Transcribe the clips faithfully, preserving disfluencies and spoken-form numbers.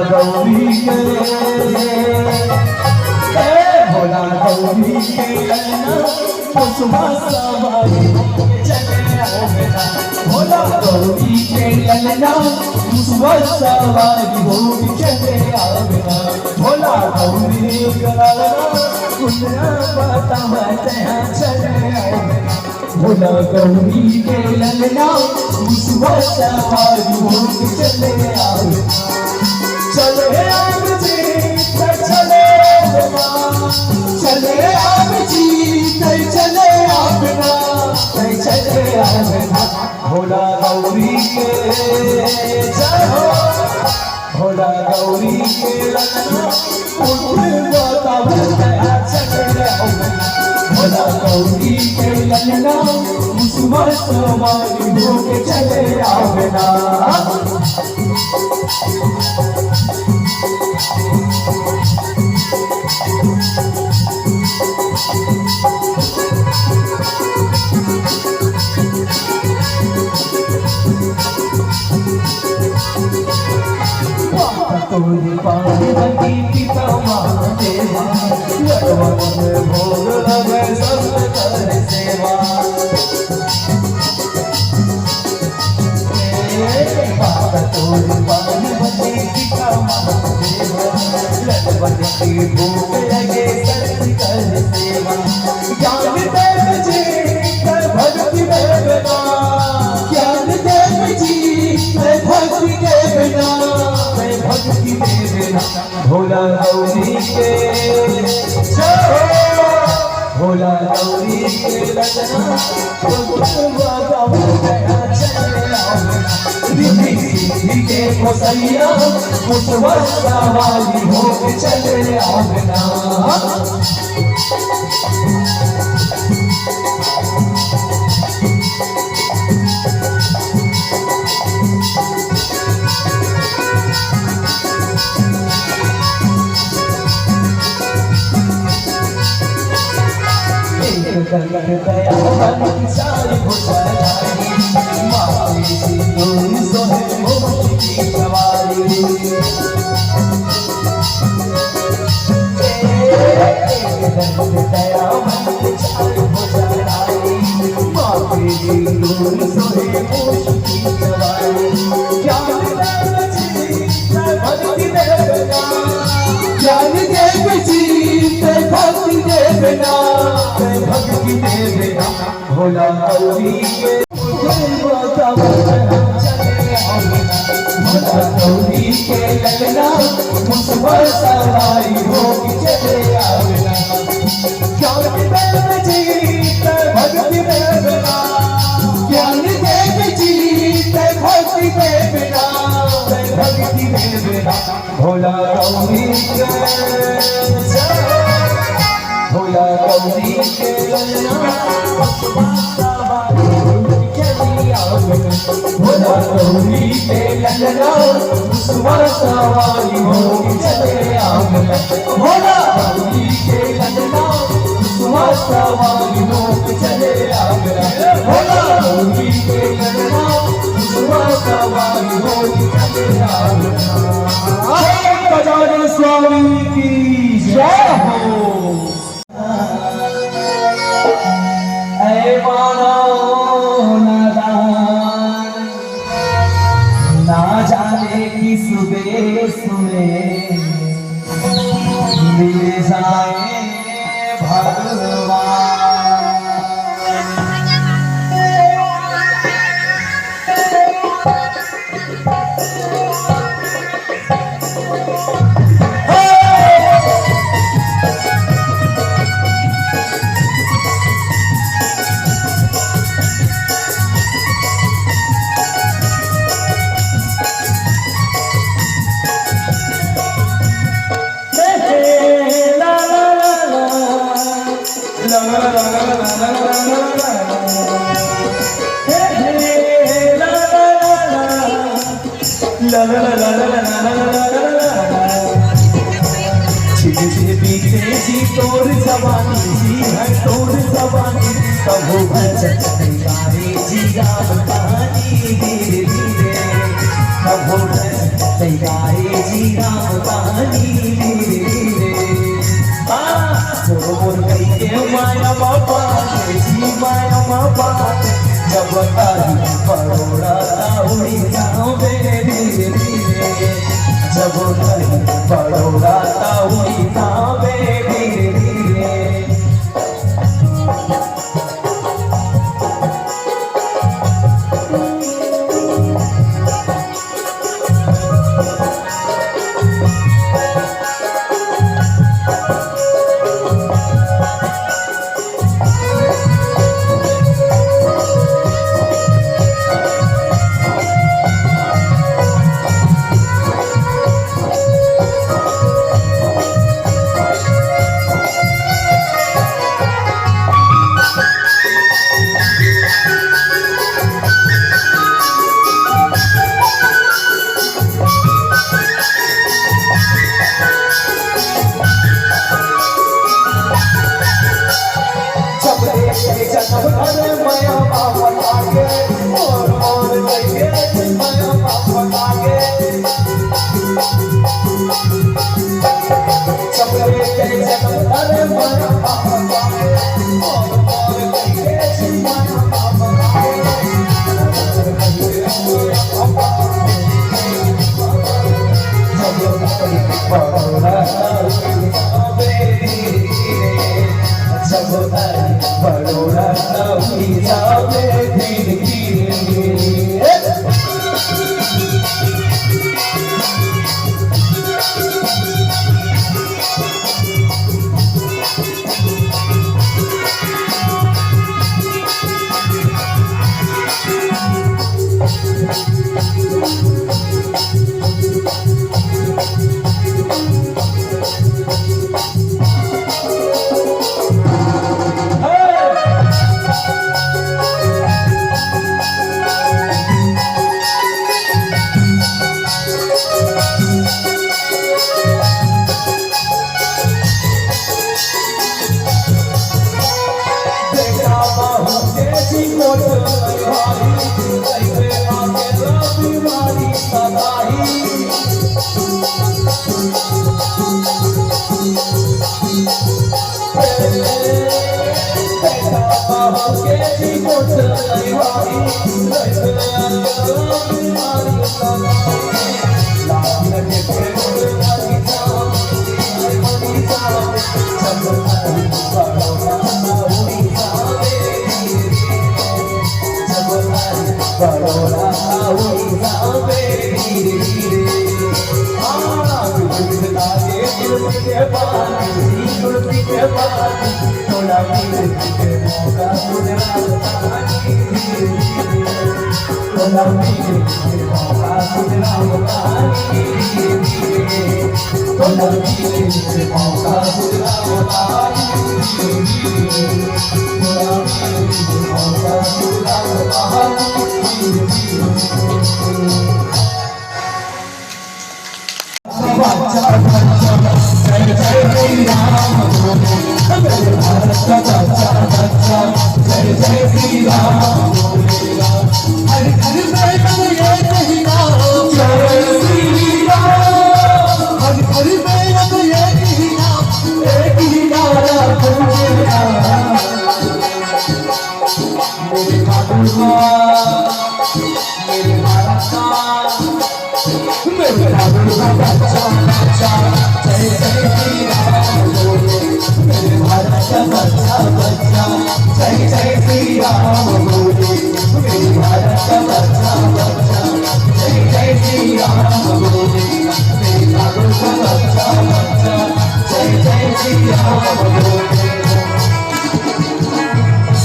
गौरी के, ए भोला गौरी के ललना, मुसवा सवारी होके चले आवे ना। भोला गौरी के ललना, मुसवा सवारी होके चले आवे ना। भोला गौरी के ललना, कुलरा बतावा तहाँ चले आवे ना। भोला गौरी के ललना, मुसवा सवारी होके चले आवे। चले आवे जी, चले आवे ना। चले आवे जी, चले आवे ना। चले आवे ना। भोला गौरी के जय हो। भोला गौरी के ललना, उठ बतावा तहाँ चले आवे ना। भोला गौरी के ललना, मुसवा सवारी होके चले आवे ना। तोरे पार्वती पिता महादेवा, लटवन में भोग लगे सब कर सेवा। ए बाबा तोरे पार्वती पिता महादेवा, लटवन के भोग लगे सब कर सेवा। ज्ञान देव जी, मैं भक्ति देव ना। ज्ञान देव जी, मैं भक्ति देव ना। मैं भक्ति देव ना। भोला गौरी के जय हो। भोला गौरी के ललना, भगवा गावा तहाँ चले आवे ना। रिद्धि सिद्धि के गोसैया, मुसवा सवारी होके चले आवे ना। एक दंत दयाल चारि भुजा धारी, माथे सिंदूर सोहे मोती की सवारी। ज्ञान देव जी, मैं भक्ति देव ना। मैं भक्ति देव ना। भोला गौरी के, भोला गौरी के ललना, मुसवा सवारी होके चले आवे ना। ज्ञान देव जी, मैं भक्ति देव ना। ज्ञान देव जी, मैं भक्ति देव ना। मैं भक्ति देव ना। भोला गौरी के जय हो। भोला गौरी के ललना, भोला गौरी के ललना, मुसवा सवारी होके चले आवे। भोला गौरी के ललना, मुसवा सवारी होके चले आवे। भोला गौरी के ललना, मुसवा सवारी होके चले आवे। गजानन स्वामी की जय हो। ऐ मानव नादान, ना जाने किस वेश में मिल जाए भगवान। छिन छिन बीते जी तोर जवानी जी है तोर जवानी। कभो भजन गाए जी राम कहानी धीरे धीरे। कभो भजन गाए जी राम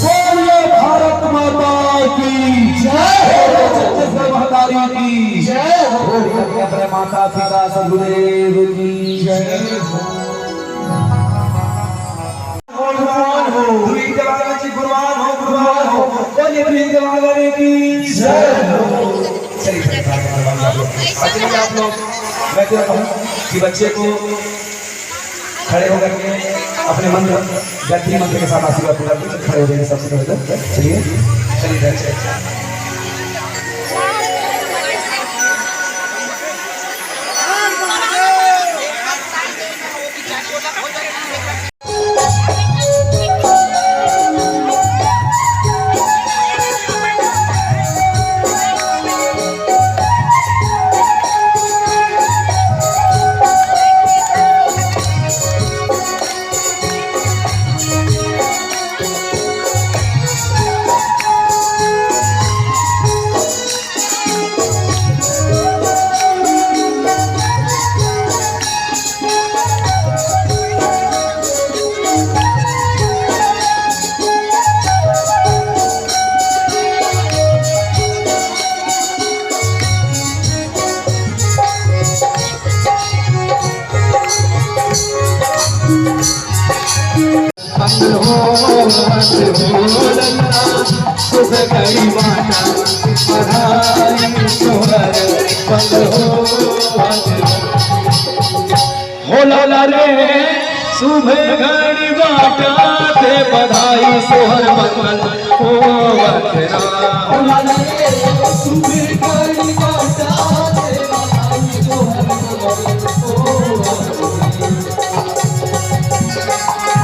बोलिए भारत माता की जय हो, छत्तीसगढ़ महतारी की जय हो। अपने माता पिता सदगुरुदेव की जय हो। गुरुवान हो, गुरुवान हो, गुरुवान हो, गुरुवान हो। बोलिए गुरुवान की जय हो। चलिए, चलिए, आप लोग, मैं तो कहूँ कि बच्चे को खड़े होकर के अपने मंत्र, गायत्री मंत्र के साथ आशीर्वाद पूरा करें। खड़े हो जाइए सबसे पहले तो। चलिए, चलिए, चलिए। होला रे, शुभ घड़ी बाटा ते बधाई, सोहर मंगल होवत ना। होला रे, शुभ घड़ी बाटा ते बधाई, सोहर मंगल होवत ना।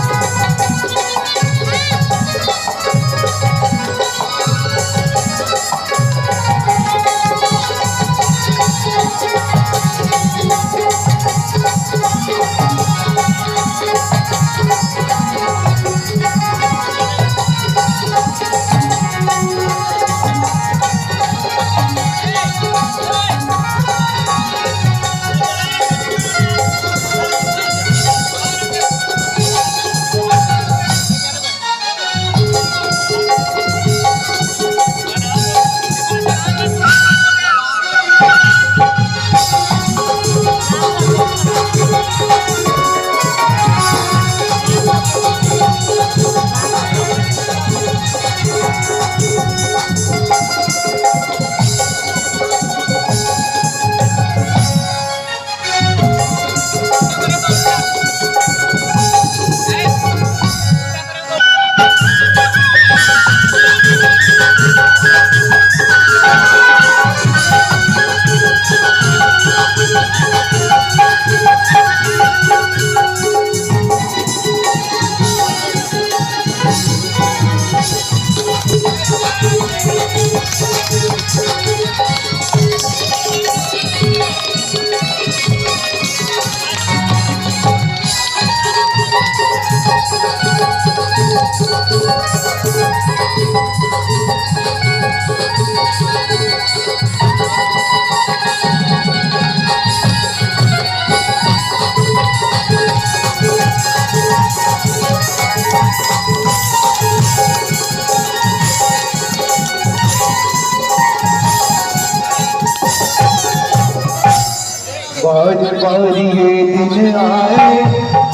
बारी बारी ये दिन आए,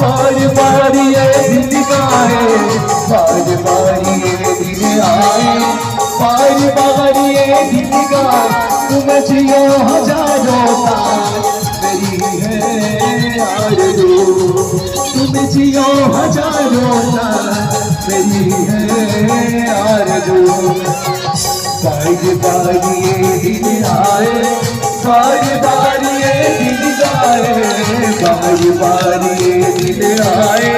बारी बारी ये दिन गाए, बारी बारी ये दिन आए, बारी बारी ये दिन गाए। तुम जियो हजारों साल मेरी है आरज़ू, तुम जियो हजारों साल मेरी है आरज़ू। बारी बारी ये दिन आए, बारी बारी ये दिन आए, बारी बारी ये दिन आए,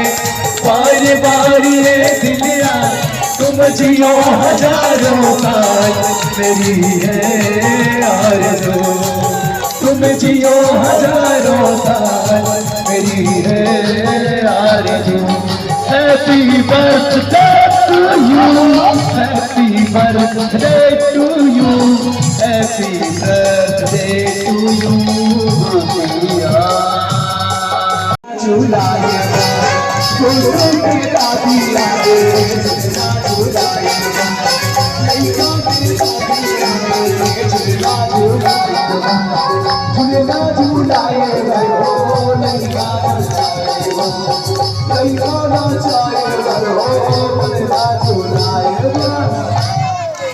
बारी बारी ये दिन आए। तुम जियो हजारों साल मेरी है आरज़ू, तुम जियो हजारों साल मेरी है आरज़ू। Happy birthday to you, happy birthday to you, happy birthday to you.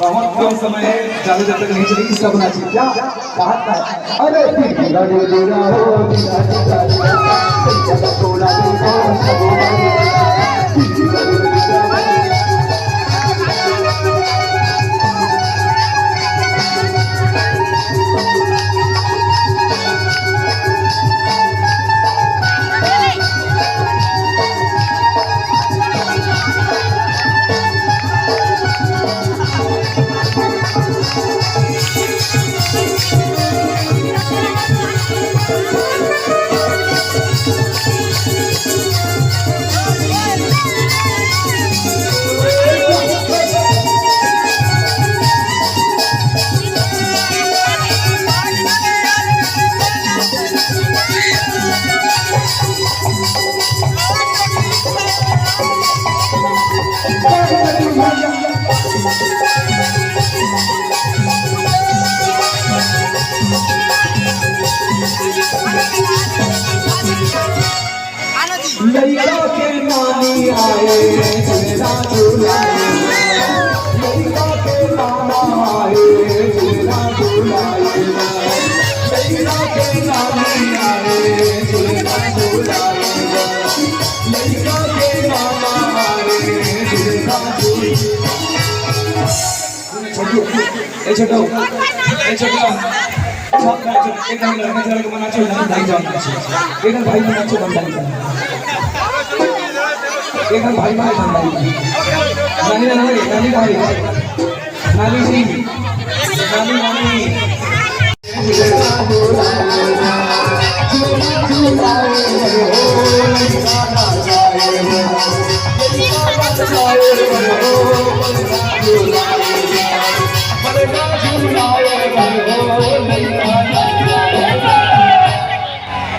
बहुत कम समय है, ज्यादा देर तक नहीं चलेगी, सब नाचिए। क्या? कहा था? अरे लइका के नानी आए, झूला झूलाए। लइका के नाना आए, झूला झूलाए। लइका के नानी आए, झूला झूलाए। लइका के नाना आए, झूला झूलाए। छोटू, ए छोटू, ए छोटू, सब नाचो, एक हम लड़का चला के मनाचो, एक हम भाई जान नाचो, एक हम भाई मनाचो, बंदा नहीं। एक हम भाई मनाचो, बंदा नहीं। नानी, नानी, नानी भाई, नानी जी, नानी, नानी।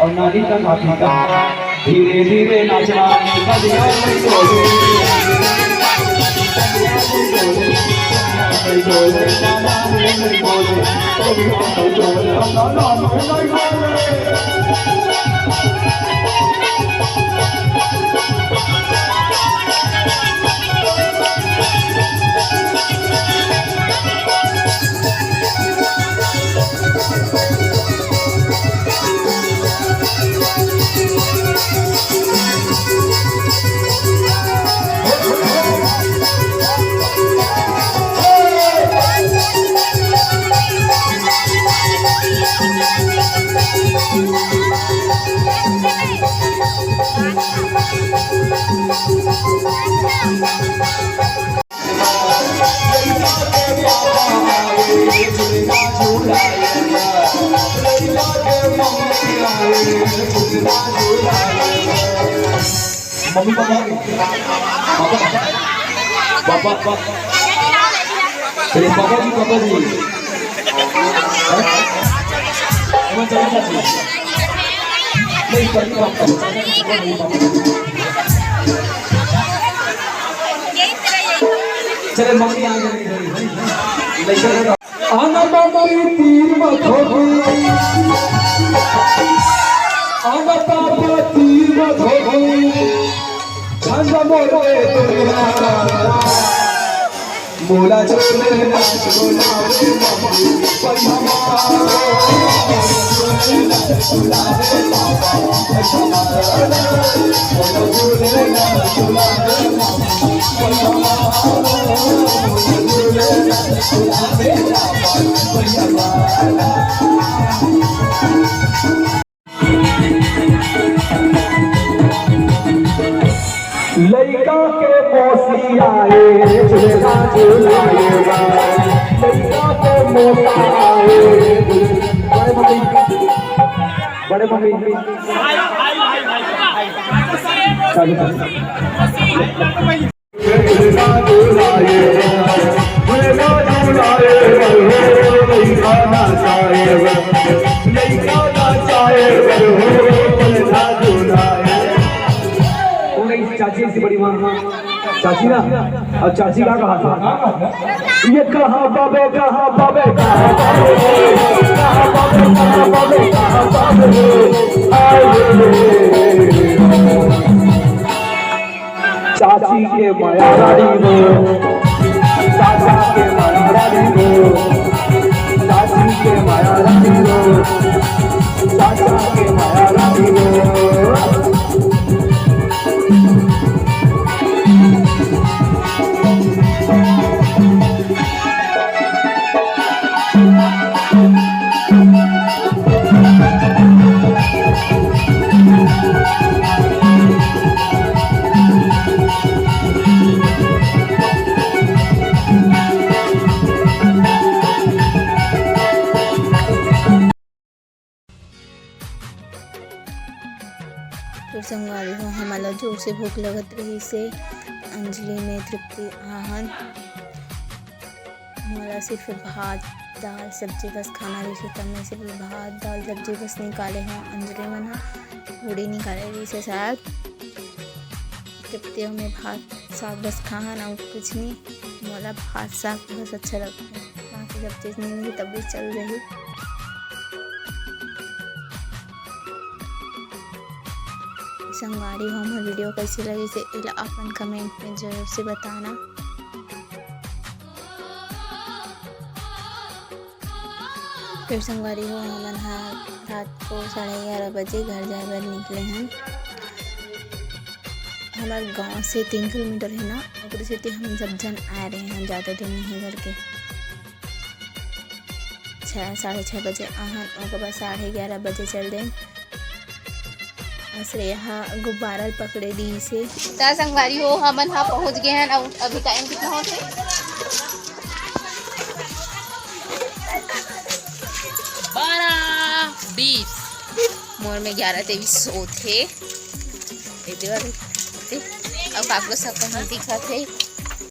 अउ नानी का काकी का धीरे धीरे नाचना, बलिया में डोले। मम्मी पापा आ गए। Papa, papa, papa. चलिए, पापा जी, पापा जी। हैं? वो चला जाती है। नहीं, पहले पापा, पापा, पापा। चले, मम्मी आ गई, नहीं, नहीं, नहीं। लेकर आना मम्मी तीर म धोबी, आना पापा तीर म धोबी, छंद मोर ले दुनिया, मोला छोले ना छोला रे मम्मी, पैसा मारो। लइका के मौसी आए, झूला झुलाए बा। लइका के मौसा आए, बड़े मम्मी, बड़े मम्मी। चालू कर। कौन है इस चाची से बड़ी माँ? चाची ना, अब चाची का कहा था? ये कहाँ बाबे, कहाँ बाबे, कहाँ बाबे, कहाँ बाबे, कहाँ बाबे, कहाँ बाबे, आए रे। चाची के माया रानी हो, चाचा के माया रानी हो, चाची के माया रानी हो, चाचा के माया रानी हो। तो संगवारी हो, हमन ला जोर से भूख लगत रहिस हे। अंजलि में तृप्ति आहन, मोला सिर्फ भात, दाल, सब्जी बस खाना रहिस हे, त मैं सिर्फ भात, दाल, सब्जी बस निकाले हव। अंजलि मन ह पूड़ी निकाले रहिस हे शायद। तृप्ति में भात, साग बस खाहन, अउ कुछ नहीं। मोला भात, साग बस अच्छा लगथे, बाकी सब चीज नहीं मिली तब भी चल जाही। संगवारी हो, हमर वीडियो कैसे लगिस हे, एला अपन कमेंट में जरूर से बताना। फिर संगवारी हो, हमन ह रात को साढ़े ग्यारह बजे घर जाए बर निकले हन। हमर गांव से तीन किलोमीटर है ना, ओकरे सेती हम सब झन आए रहे हैं, ज़्यादा दूर नहीं है करके। छः, साढ़े छः बजे आहन, ओकर बाद साढ़े ग्यारह बजे चल देन। श्रेया ह गुब्बारा ल पकड़े दिस हे। त संगवारी हो, हमन ह पहुंच गए हन। अउ अभी टाइम कितना होथे? बारह बीस। मोर में ग्यारह तेईस होथे। ए देवर, ए, अउ काकरो सकल नहीं दिखत हे।